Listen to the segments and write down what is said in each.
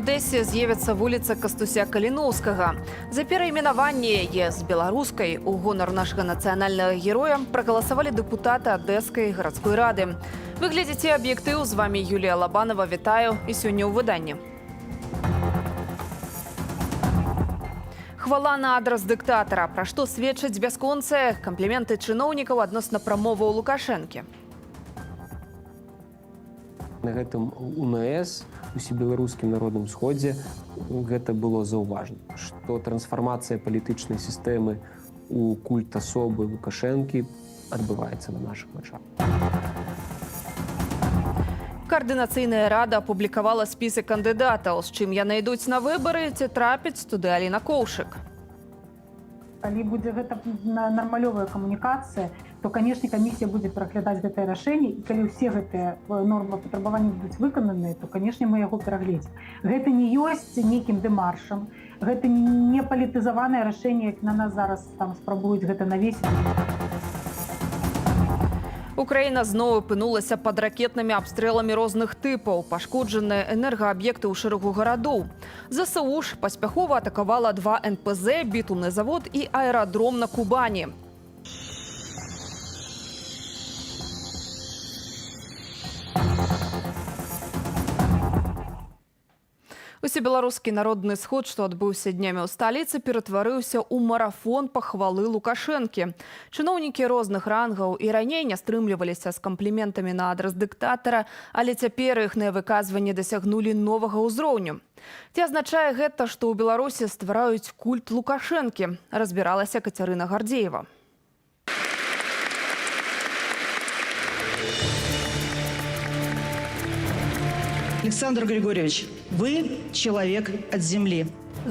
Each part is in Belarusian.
Адэсе з'явіцца вуліца Кастуся Каліноўскага. За перайменаванне яе з беларускай у гонар нашага нацыянальнага героя прагаласавалі дэпутаты Адэскай гарадской рады. Вы глядзіце «Аб'ектыў», з вамі Юлія Лабанова, вітаю, і сёння ў выданні. Хвала на адрас дыктатара, пра што сведчаць бясконцыя кампліменты чыноўнікаў адносна прамоваў Лукашэнкі. На гэтым УНС, усебеларускім народным сходзе, гэта было заўважна, што трансфармацыя палітычнай сістэмы у культ асобы Лукашэнкі адбываецца на нашых вачах. Каардынацыйная рада апублікавала спісы кандыдатаў, з чым яны ідуць на выбары, ці трапіць туды Аліна Коўшык. Калі будзе гэта нармалёвая камунікацыя, то, канешне, камісія будзе пераглядаць гэтае рашэнне, і калі ўсе гэтыя нормы, патрабаванні будуць выкананыя, то, канешне, мы яго перагледзім. Гэта не ёсць нейкім дэмаршам, гэта не палітызаванае рашэнне, як на нас зараз там спрабуюць гэта навесіць. Украіна зноў апынулася пад ракетнымі абстрэламі розных тыпаў, пашкоджаныя энергааб'екты ў шэрагу гарадоў. ЗСУ ж паспяхова атакавала два НПЗ, бітумны завод і аэрадром на Кубані. Усебеларускі народны сход, што адбыўся днямі ў сталіцы, ператварыўся ў марафон пахвалы Лукашэнкі. Чыноўнікі розных рангаў і раней не стрымліваліся з кампліментамі на адрас дыктатара, але цяпер іхныя выказванні дасягнулі новага ўзроўню. Ці азначае гэта, што ў Беларусі ствараюць культ Лукашэнкі? Разбіралася Кацярына Гардзеева. Александр Григорьевич, вы человек от земли.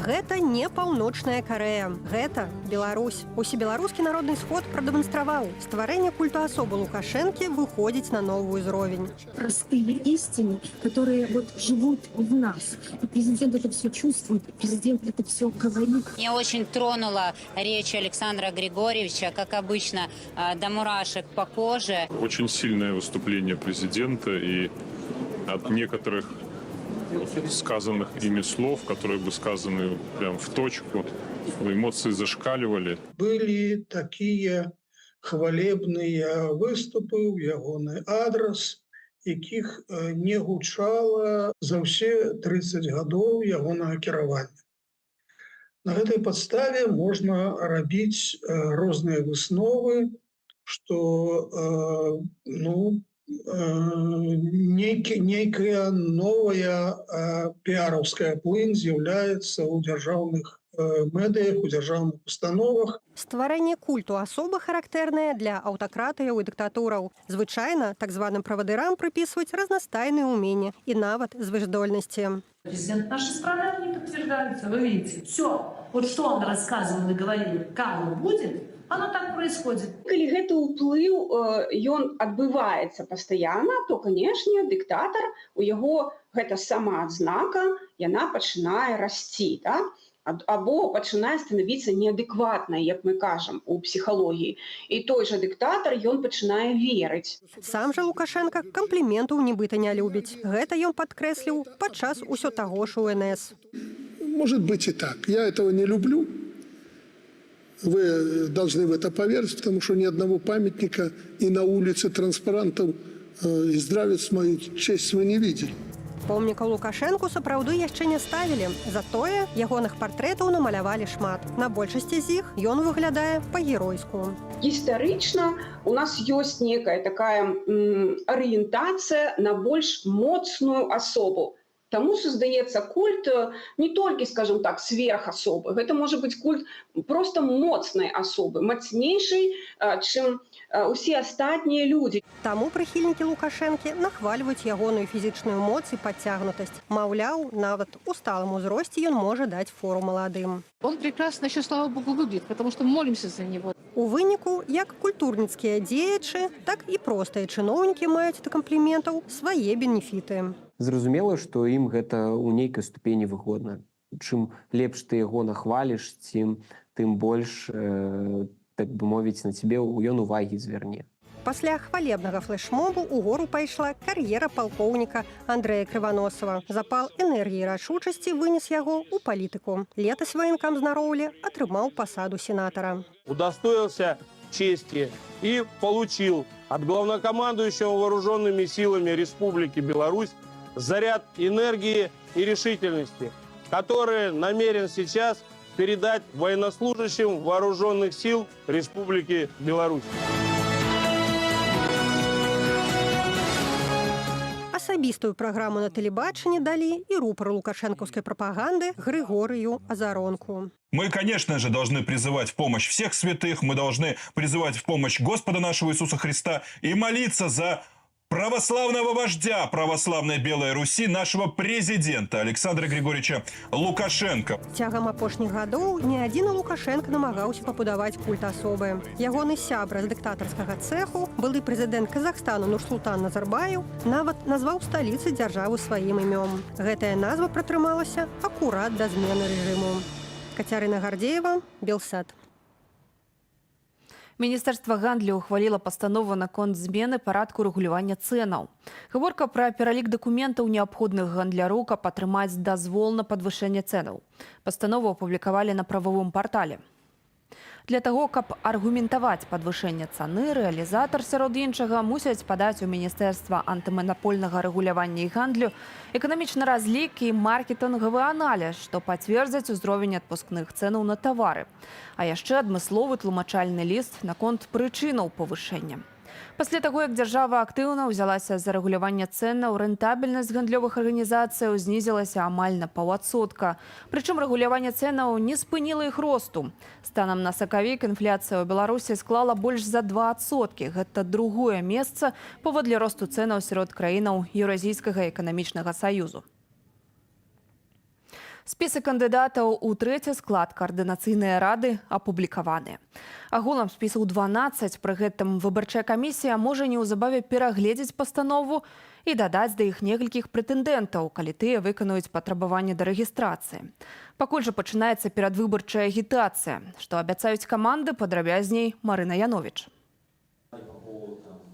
Гэта не Паўночная Карэя. Гэта Беларусь. Усебеларускі народны сход прадэманстраваў: стварэнне культу асобы Лукашэнкі выходзіць на новы ўзровень. Простые истины, которые вот живут в нас. И президент это все чувствует, президент это все говорит. Меня очень тронула речь Александра Григорьевича, как обычно, до мурашек по коже. Очень сильное выступление президента, и от некоторых сказанных ими слов, которые бы сказаны прям в точку, эмоции зашкаливали. Былі такія хвалебныя выступы ў ягоны адрас, якіх не гучала за ўсе 30 гадоў ягонага кіравання. На гэтай падставе можна рабіць розныя высновы, што ну, нейкая новая піараўская плынь з'яўляецца ў дзяржаўных медыях, у дзяржаўных установах. Стварэнне культу асобы характэрнае для аўтакратыяў і дыктатураў. Звычайна так званым правадырам прыпісваюць разнастайныя ўменні і нават звышздольнасці. Президент нашей страны не подтверждаются, вы видите. Все, вот что он рассказывал и говорил, как он будет, оно так происходит. Калі гэты ўплыў ён адбываецца пастаянна, то, канешне, дыктатар, у яго гэта самаадзнака, яна пачынае расці, да? Або пачынае станавіцца неадэкватнай, як мы кажам у псіхалогіі. І той жа дыктатар, ён пачынае верыць. Сам жа Лукашэнка кампліментаў нібыта не любіць. Гэта ён падкрэсліў падчас усё таго ж УНС. Может быть и так. Я этого не люблю. Вы должны в это поверить, потому что ни одного памятника и на улице транспарантов и здравиц в мою честь вы не видели. Помнікаў Лукашэнку сапраўды яшчэ не ставілі. Затое ягоных партрэтаў намалявалі шмат. На большасці з іх ён выглядае па-геройску. Гістарычна у нас ёсць некая такая арыентацыя на больш моцную асобу. Таму создаецца культ не толькі, скажем так, сверхасобы. Гэта можа быць культ просто моцнай асобы, мацнейшай, чым усе астатнія людзі. Таму прыхільнікі Лукашэнкі нахвальваюць ягоную фізічную моц і падцягнутасць. Маўляў, нават у сталым узросце ён можа даць фору маладым. Он прекрасно еще, слава богу, выглядит, потому что молимся за него. У выніку, як культурніцкія дзеячы, так і простыя чыноўнікі маюць да кампліментаў свае бенефіты. Зразумела, што ім гэта ў нейкай ступені выгодна. Чым лепш ты яго нахваліш, тым больш, так бы мовіць, на цябе ён увагі зверне. Пасля хвалебнага флешмобу угору пайшла кар'ера палкоўніка Андрэя Крываносава. Запал энергіі, рашучасці вынес яго ў палітыку. Летась ваенкам з Нароўлі атрымаў пасаду сенатара. Удостоился чести и получил от главнокомандующего вооруженными силами Республики Беларусь заряд энергии и решительности, который намерен сейчас передать военнослужащим вооруженных сил Республики Беларусь. Асабістую праграму на тэлебачанні далі і рупару лукашэнкаўскай прапаганды Грыгорыю Азаронку. Мы, конечно же, должны призывать в помощь всех святых, мы должны призывать в помощь Господа нашего Иисуса Христа и молиться за православного вождя православной Белой Руси, нашего президента Александра Григорьевича Лукашенко. Цягам апошніх гадоў не адзін Лукашэнка намагаўся пабудаваць культ асобы. Ягоны сябра з дыктатарскага цэху, былы прэзідэнт Казахстану Нурсултан Назарбаеў, нават назваў сталіцы дзяржавы сваім імём. Гэтая назва пратрымалася акурат да змены рэжыму. Кацярына Гардзеева, Белсат. Міністэрства гандлю ўхваліла пастанову наконт змены парадку рэгулявання цэнаў. Гаворка пра пералік дакументаў, неабходных гандляру, каб атрымаць дазвол на падвышэнне цэнаў. Пастанову апублікавалі на прававым партале. Для таго, каб аргументаваць падвышэнне цаны, рэалізатар, сярод іншага, мусяць падаць у міністэрства антыманапольнага рэгулявання і гандлю эканамічны разлік і маркетынгавы аналіз, што пацвердзяць узровень адпускных цэнаў на тавары. А яшчэ адмысловы тлумачальны ліст наконт прычынаў павышэння. Пасля таго, як дзяржава актыўна ўзялася за рэгуляванне цэнаў, рэнтабельнасць гандлёвых арганізацыяў знізілася амаль на паўадсотка. Прычым рэгуляванне цэнаў не спыніла іх росту. Станам на сакавік інфляцыя ў Беларусі склала больш за 2%. Гэта другое месца паводле росту цэнаў сярод краінаў Еўразійскага эканамічнага саюзу. Спісы кандыдатаў у трэці склад Каардынацыйнай рады апублікаваны. Агулам спісаў 12, пры гэтым выбарчая камісія можа неўзабаве перагледзець пастанову і дадаць да іх некалькіх прэтэндэнтаў, калі тыя выканаюць патрабаванні да рэгістрацыі. Пакуль жа пачынаецца перадвыбарчая агітацыя. Што абяцаюць каманды, падрабязней Марына Яновіч.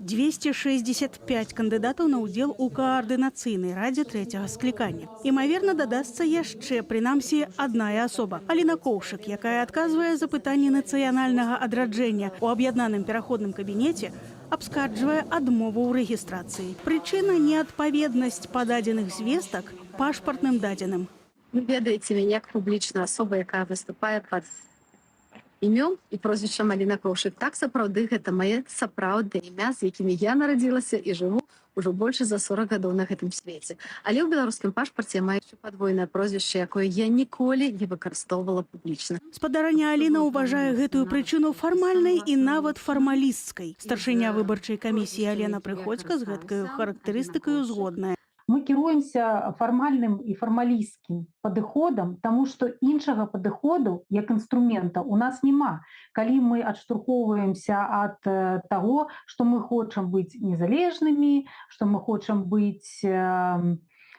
265 кандыдатаў на ўдзел у Каардынацыйнай радзе трэцяга склікання. Імаверна, дадасца яшчэ прынамсі адная асоба. Аліна Коўшык, якая адказвае за пытанні нацыянальнага адраджэння ў аб'яднаным пераходным кабінеце, абскарджвае адмову ў рэгістрацыі. Прычына — неадпаведнасць пададзеных звестак пашпартным дадзеным. Вы ведаеце мяне як публічную асобу, якая выступае пад імём і прозвішчам Аліна Коўшык. Так, сапраўды, гэта мае сапраўднае імя, з якімі я нарадзілася і жыву ўжо больш за 40 гадоў на гэтым свеце. Але ў беларускім пашпарце я маю яшчэ падвойнае прозвішча, якое я ніколі не выкарыстоўвала публічна. Спадарыня Аліна ўважае гэтую прычыну фармальнай і нават фармалісцкай. Старшыня выбарчай камісіі Алена Прыходзька з гэткаю характарыстыкаю згодная. Мы кіруемся фармальным і фармалісцкім падыходам, таму што іншага падыходу як інструмента у нас няма. Калі мы адштурхоўваемся ад таго, што мы хочам быць незалежнымі, што мы хочам быць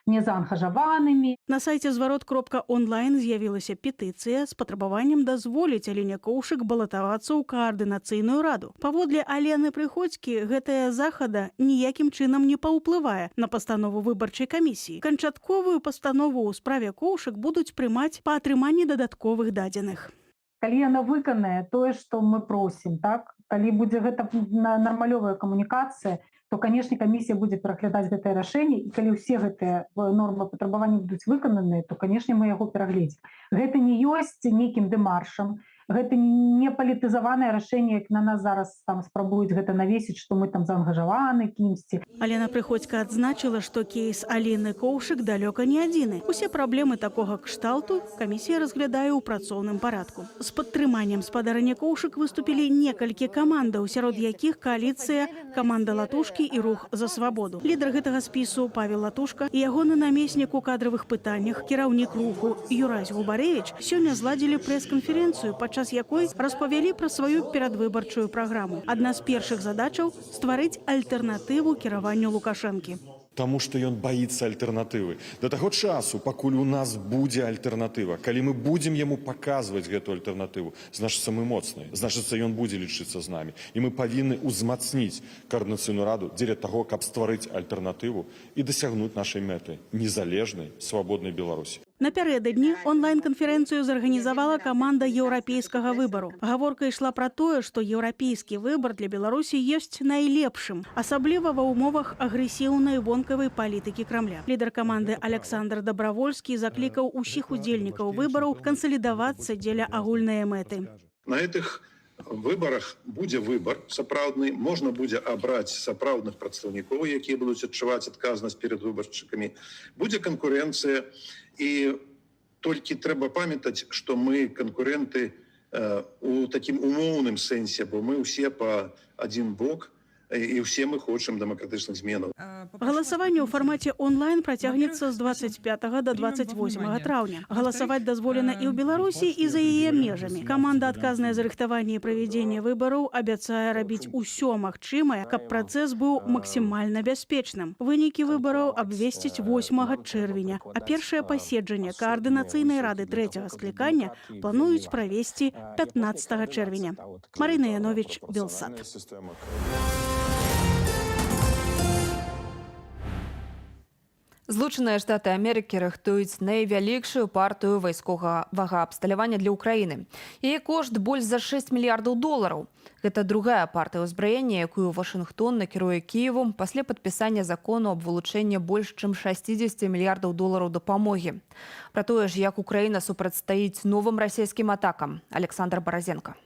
незаангажаванымі. На сайце зварот.онлайн з'явілася петыцыя з патрабаваннем дазволіць Аліне Коўшык балатавацца ў Каардынацыйную раду. Паводле Алены Прыходзькі, гэтая захада ніякім чынам не паўплывае на пастанову выбарчай камісіі. Канчатковую пастанову ў справе Коўшык будуць прымаць па атрыманні дадатковых дадзеных. Калі яна выканае тое, што мы просім, так, калі будзе гэта нармалёвая камунікацыя, то, канешне, камісія будзе пераглядаць гэтае рашэнне, і калі ўсе гэтыя нормы патрабаванні будуць выкананыя, то, канешне, мы яго перагледзім. Гэта не ёсць нейкім дэмаршам, гэта не палітызаванае рашэнне, як на нас зараз там спрабуюць гэта навесіць, што мы там заангажаваны кімсьці. Алена Прыходзька адзначыла, што кейс Аліны Коўшык далёка не адзіны. Усе праблемы такога кшталту камісія разглядае ў працоўным парадку. З падтрыманнем спадарыні Коўшык выступілі некалькі камандаў, сярод якіх кааліцыя «Каманда Латушкі» і «Рух за свабоду». Лідар гэтага спісу Павел Латушка і ягоны намеснік у кадравых пытаннях, кіраўнік руху Юрась Губарэвіч сёння зладзілі прэс-канферэнцыю, падчас якой распавялі пра сваю перадвыбарчую праграму. Адна з першых задачаў — стварыць альтэрнатыву кіраванню Лукашэнкі. Таму што ён баіцца альтэрнатывы. Да таго часу, пакуль у нас будзе альтэрнатыва, калі мы будзем яму паказваць гэту альтэрнатыву, значыцца, мы моцныя, значыцца, ён будзе лічыцца з намі. І мы павінны ўзмацніць Каардынацыйную раду дзеля таго, каб стварыць альтэрнатыву і дасягнуць нашай мэты — незалежнай, свабоднай Беларусі. Напярэдадні онлайн-канферэнцыю зарганізавала каманда еўрапейскага выбару. Гаворка ішла пра тое, што еўрапейскі выбар для Беларусі ёсць найлепшым, асабліва ва ўмовах агрэсіўнай вонкавай палітыкі Крамля. Лідар каманды Аляксандр Дабравольскі заклікаў усіх удзельнікаў выбараў кансалідавацца дзеля агульнай мэты. На гэтых выбарах будзе выбар сапраўдны, можна будзе абраць сапраўдных прадстаўнікоў, якія будуць адчуваць адказнасць перад выбаршчыкамі. Будзе канкурэнцыя, і толькі трэба памятаць, што мы канкурэнты у такім умоўным сэнсе, бо мы ўсе па адзін бок і ўсе мы хочам дэмакратычных зменаў. Галасаванне ў фармаце онлайн працягнецца з 25 до 28 траўня. Галасаваць дазволена і ў Беларусі, і за яе межамі. Каманда, адказная за рыхтаванне і правядзенне выбараў, абяцае рабіць усё магчымае, каб працэс быў максімальна бяспечным. Вынікі выбараў абвесціць 8 чэрвеня, а першае паседжанне Каардынацыйнай рады трэцяга склікання плануюць правесці 15 чэрвеня. Марына Яновіч, Белсат. Злучаныя Штаты Амерыкі рыхтуюць найвялікшую партыю вайсковага абсталявання для Украіны. Яе кошт больш за 6 мільярдаў долараў. Гэта другая партыя ўзбраення, якую Вашынгтон накіруе Кіеву пасля падпісання закону аб вылучэнні больш чым 60 мільярдаў долараў дапамогі. Пра тое ж, як Украіна супрацьстаіць новым расійскім атакам. Аляксандр Баразенка.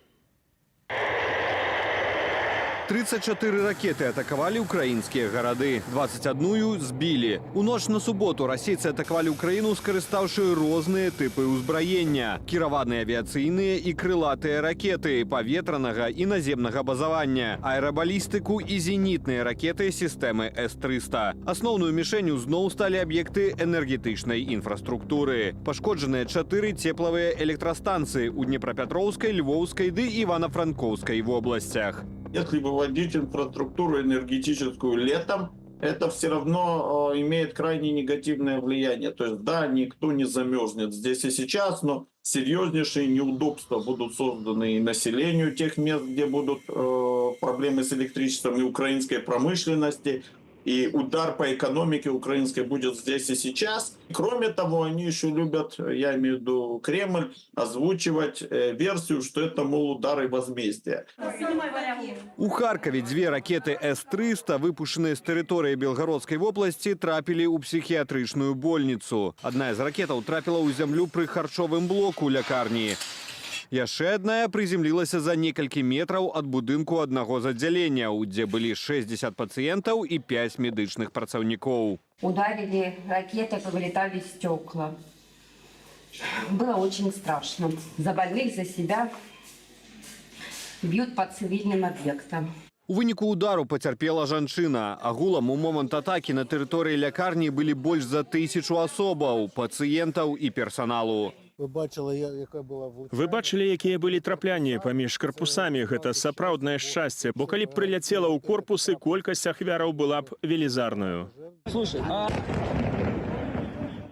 34 ракеты атакавалі украінскія гарады. 21 збілі. У ноч на суботу расейцы атакавалі Украіну, скарыстаўшы розныя тыпы ўзбраення. Кіраваныя авіяцыйныя і крылатыя ракеты паветранага і наземнага базавання, аэрабалістыку і зенітныя ракеты сістэмы С-300. Асноўную мішэнню зноў сталі аб'екты энергетычнай інфраструктуры. Пашкоджаныя чатыры цеплавыя электрастанцыі ў Днепрапятроўскай, Львоўскай ды Івана-Франкоўскай вобласцях. Если выводить инфраструктуру энергетическую летом, это все равно имеет крайне негативное влияние. То есть, да, никто не замерзнет здесь и сейчас, но серьезнейшие неудобства будут созданы и населению тех мест, где будут проблемы с электричеством, и украинской промышленности, и удар по экономике украинской будет здесь и сейчас. Кроме того, они еще любят, я имею в виду Кремль, озвучивать версию, что это, мол, удары возмездия. У Харкаве дзве ракеты С-300, выпушчаныя з тэрыторыі Белгародскай вобласці, трапілі ў псіхіятрычную больніцу. Адна з ракетаў трапіла ў зямлю пры харчовым блоку лякарні. Яшчэ адная прыземлілася за некалькі метраў ад будынку аднаго з аддзяленняў, дзе былі 60 пацыентаў і 5 медычных працаўнікоў. Ударили ракеты, повылетали стекла. Было очень страшно. За больных, за себя бьют по цивильным объектам. У выніку удару пацярпела жанчына. Агулам у момант атакі на тэрыторыі лякарні былі больш за 1000 асобаў, пацыентаў і персаналу. Вы бачылі, якое было влучанне. Вы бачылі, якія былі траплянні паміж карпусамі. Гэта сапраўднае шчасце, бо калі б прыляцела ў корпусы, колькасць ахвяраў была б велізарнаю. Слушай, а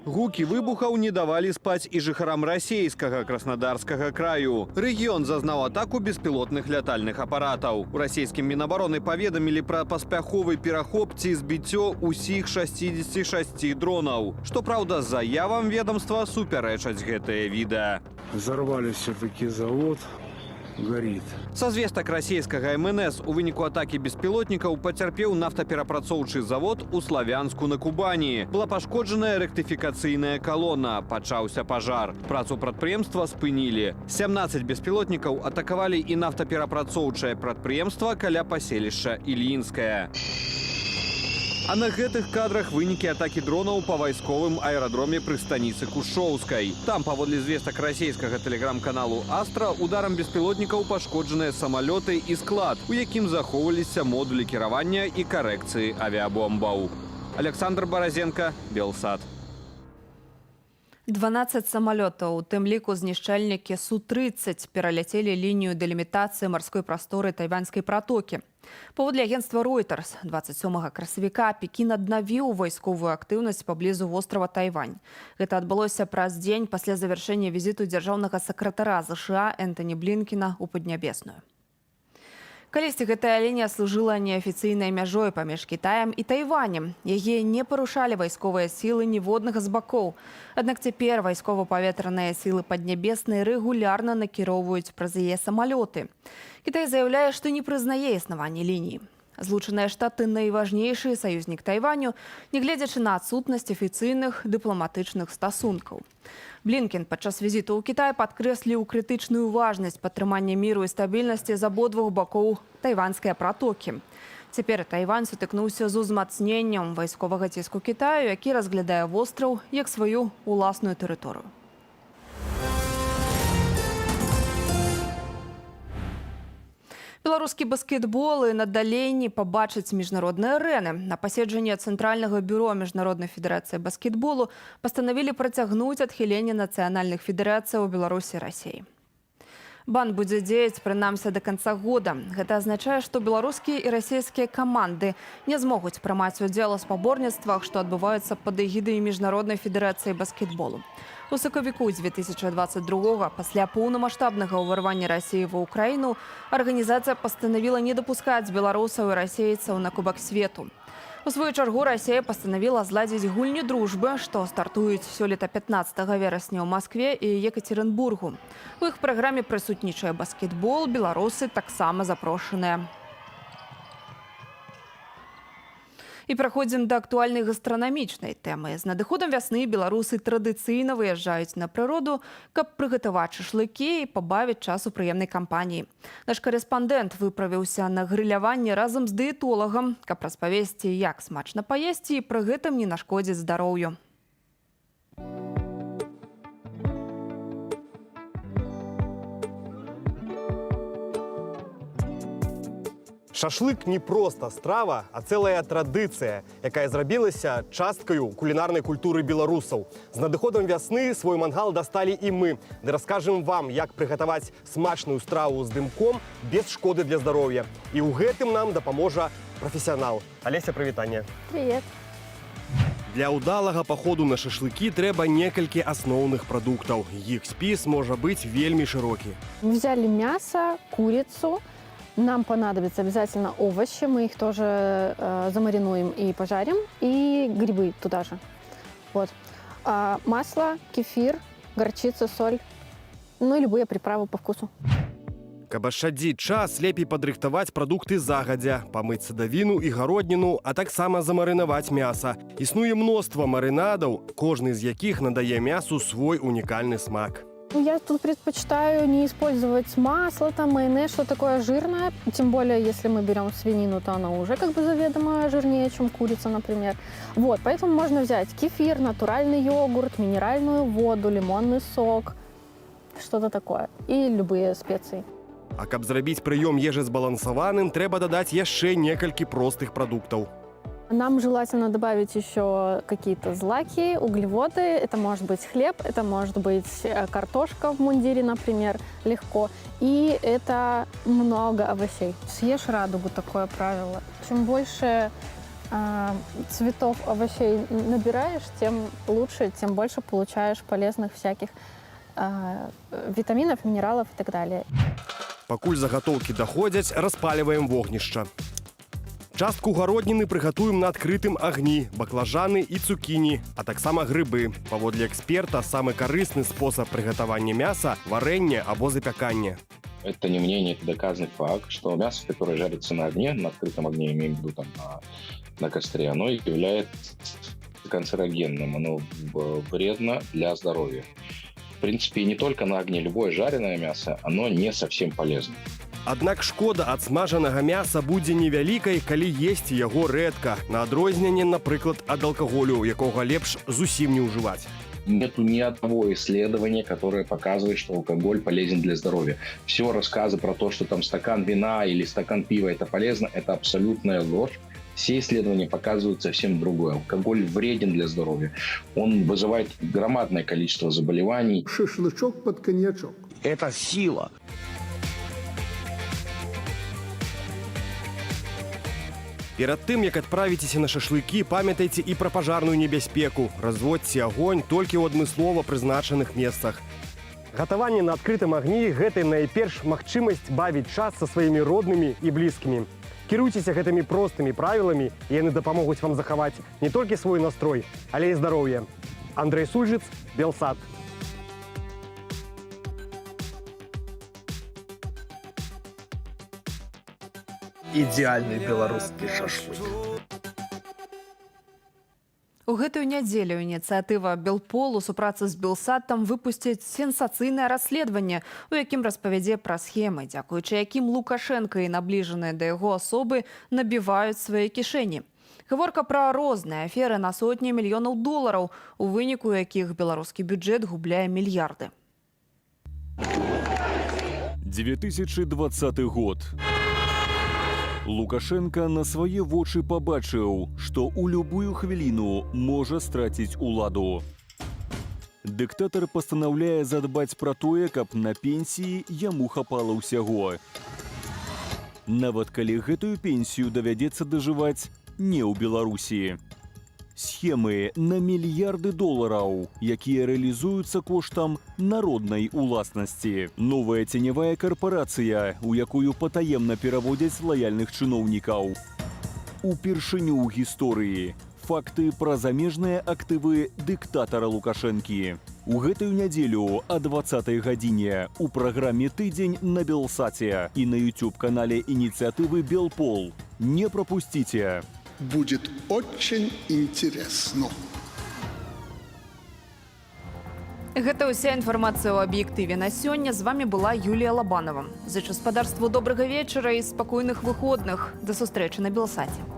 Гукі выбухаў не давалі спаць і жыхарам расейскага Краснодарскага краю. Рэгіён зазнаў атаку беспілотных лятальных апаратаў. У расійскім Мінабароны паведамілі пра паспяховы перахоп ці збіццё ўсіх 66 дронаў. Што праўда, заявам ведомства супярэчаць гэтыя відэа. Взорвали все-таки завод, горит. Са звестак расійскага МНС, у выніку атакі беспілотнікаў пацярпеў нафтаперапрацоўчы завод у Славянску на Кубані. Была пашкоджаная рэктыфікацыйная калона, пачаўся пажар. Працу прадпрыемства спынілі. 17 беспілотнікаў атакавалі і нафтаперапрацоўчае прадпрыемства каля паселішча Ільінскае. А на гэтых кадрах вынікі атакі дронаў па вайсковым аэрадроме пры станіцы Кушоўскай. Там, паводле звестак расійскага тэлеграм-каналу «Астра», ударам беспілотнікаў пашкоджаныя самалёты і склад, у якім захоўваліся модулі кіравання і карэкцыі авіябомбаў. Аляксандр Баразенка, Белсат. 12 самалётаў, у тым ліку знішчальнікі Су-30, пераляцелі лінію дэлімітацыі марской прасторы Тайваньскай пратокі. Паводле агенцтва Reuters, 27 красавіка Пекін аднавіў вайсковую актыўнасць паблізу вострава Тайвань. Гэта адбылося праз дзень пасля завяршэння візіту дзяржаўнага сакратара ЗША Энтоні Блінкена ў Паднябесную. Калісьці гэтая лінія служыла неафіцыйнай мяжой паміж Кітаем і Тайванем. Яе не парушалі вайсковыя сілы ніводнага з бакоў. Аднак цяпер вайскова-паветраныя сілы Паднябеснай рэгулярна накіроўваюць праз яе самалёты. Кітай заяўляе, што не прызнае існаванне лініі. Злучаныя Штаты — найважнейшы саюзнік Тайваню, нягледзячы на адсутнасць афіцыйных дыпламатычных стасункаў. Блінкен падчас візіту ў Кітай падкрэсліў крытычную важнасць падтрымання міру і стабільнасці з абодвух бакоў Тайваньскай пратокі. Цяпер Тайвань сутыкнуўся з узмацненнем вайсковага ціску Кітаю, які разглядае востраў як сваю уласную тэрыторыю. Беларускі баскетбол і надалей не пабачыць міжнароднай арэны. На паседжанні Цэнтральнага бюро Міжнароднай федэрацыі баскетболу пастанавілі працягнуць адхіленне нацыянальных федэрацыяў у Беларусі і Расіі. Бан будзе дзеяць прынамсі да канца года. Гэта азначае, што беларускія і расійскія каманды не змогуць прымаць удзел у спаборніцтвах, што адбываюцца пад эгідай Міжнароднай федэрацыі баскетболу. У сакавіку 2022, пасля поўнамасштабнага ўварвання Расіі ва Украіну, арганізацыя пастанавіла не дапускаць беларусаў і расейцаў на Кубак свету. У сваю чаргу, Расія пастанавіла зладзіць гульні дружбы, што стартуюць сёлета 15 верасня ў Маскве і Екатерынбургу. У іх праграме прысутнічае баскетбол, беларусы таксама запрошаныя. І праходзім да актуальнай гастранамічнай тэмы. З надыходам вясны беларусы традыцыйна выязджаюць на прыроду, каб прыгатаваць шашлыкі і пабавіць час у прыемнай кампаніі. Наш карэспандэнт выправіўся на грыляванне разам з дыетолагам, каб распавесці, як смачна паесці і пры гэтым не нашкодзіць здароўю. Шашлык не проста страва, а цэлая традыцыя, якая зрабілася часткаю кулінарнай культуры беларусаў. З надыходам вясны свой мангал дасталі і мы. Ды раскажам вам, як прыгатаваць смачную страву з дымком без шкоды для здароўя. І ў гэтым нам дапаможа прафесіянал. Алеся, прывітанне. Привет. Для ўдалага паходу на шашлыкі трэба некалькі асноўных прадуктаў. Іх спіс можа быць вельмі шырокі. Мы взяли мясо, курицу. Нам понадобятся обязательно овощи, мы их тоже замаринуем и пожарим, и грибы туда же. Вот. Масло, кефир, горчица, соль, ну и любые приправы по вкусу. Каб ашчадзіць час, лепей падрыхтаваць прадукты загадзя, памыць садавіну і гародніну, а таксама замарынаваць мяса. Існуе мноства марынадаў, кожны з якіх надае мясу свой унікальны смак. Ну, я тут предпочитаю не использовать масло, там, майонез, что такое жирное. Тем более, если мы берем свинину, то она уже как бы заведомо жирнее, чем курица, например. Вот, поэтому можно взять кефир, натуральный йогурт, минеральную воду, лимонный сок, что-то такое. И любые специи. А каб зрабіць прыём ежы збалансаваным, трэба дадаць яшчэ некалькі простых прадуктаў. Нам желательно добавить еще какие-то злаки, углеводы. Это может быть хлеб, это может быть картошка в мундире, например, легко. И это много овощей. Съешь радугу, такое правило. Чем больше цветов овощей набираешь, тем лучше, тем больше получаешь полезных всяких витаминов, минералов и так далее. Пакуль загатоўкі даходзяць, распальваем вогнішча. Частку гародніны прыгатуем на адкрытым агні, баклажаны і цукіні, а таксама грыбы. Паводле эксперта, самы карысны спосаб прыгатавання мяса — варэнне або запяканне. Это не мнение, это доказанный факт, что мясо, которое жарится на огне, на открытом огне, имеем в виду там на костре, оно является канцерогенным, оно вредно для здоровья. В принципе, и не только на огне, любое жареное мясо, оно не совсем полезно. Аднак шкода ад смажанага мяса будзе невялікай, калі есці яго рэдка. На адрозненне, напрыклад, ад алкаголю, якога лепш зусім не ўжываць. Нету ни одного исследования, которое показывает, что алкоголь полезен для здоровья. Все рассказы про то, что там стакан вина или стакан пива — это полезно, это абсолютная ложь. Все исследования показывают совсем другое. Алкоголь вреден для здоровья. Он вызывает громадное количество заболеваний. Шашлычок под коньячок. Это сила. Перад тым, як адправіцеся на шашлыкі, памятайце і пра пажарную небяспеку. Разводзьце агонь толькі ў адмыслова прызначаных месцах. Гатаванне на адкрытым агні — гэта найперш магчымасць бавіць час са сваімі роднымі і блізкімі. Кіруйцеся гэтымі простымі правіламі, і яны дапамогуць вам захаваць не толькі свой настрой, але і здароўе. Андрэй Сульжыц, Белсат. Идеальный белорусский шашлык. У гэтую нядзелю ініцыятыва «Белпол» у супрацы з «Белсатам» выпусціць сенсацыйнае расследаванне, у якім распавядзе пра схемы, дзякуючы якім Лукашэнка і набліжаныя да яго асобы набіваюць свае кішэні. Гаворка пра розныя аферы на сотні мільёнаў долараў, у выніку якіх беларускі бюджэт губляе мільярды. 2020 год. Лукашэнка на свае вочы пабачыў, што ў любую хвіліну можа страціць уладу. Дыктатар пастанаўляе задбаць пра тое, каб на пенсіі яму хапала ўсяго. Нават калі гэтую пенсію давядзецца дажываць не ў Беларусі. Схемы на мільярды долараў, якія рэалізуюцца коштам народнай уласнасці. Новая ценявая карпарацыя, у якую патаемна пераводзяць лаяльных чыноўнікаў. Упершыню ў гісторыі факты пра замежныя актывы дыктатара Лукашэнкі. У гэтую нядзелю а 20 гадзіне у праграме «Тыдзень» на Белсаце і на YouTube-канале ініцыятывы «Белпол». Не пропусціце! Будет очень интересно. Гэта ўся інфармацыя ў «Аб'ектыве» на сёння. З вамі была Юлія Лабанова. Зычу спадарству добрага вечара і спакойных выходных. Да сустрэчы на Белсаце.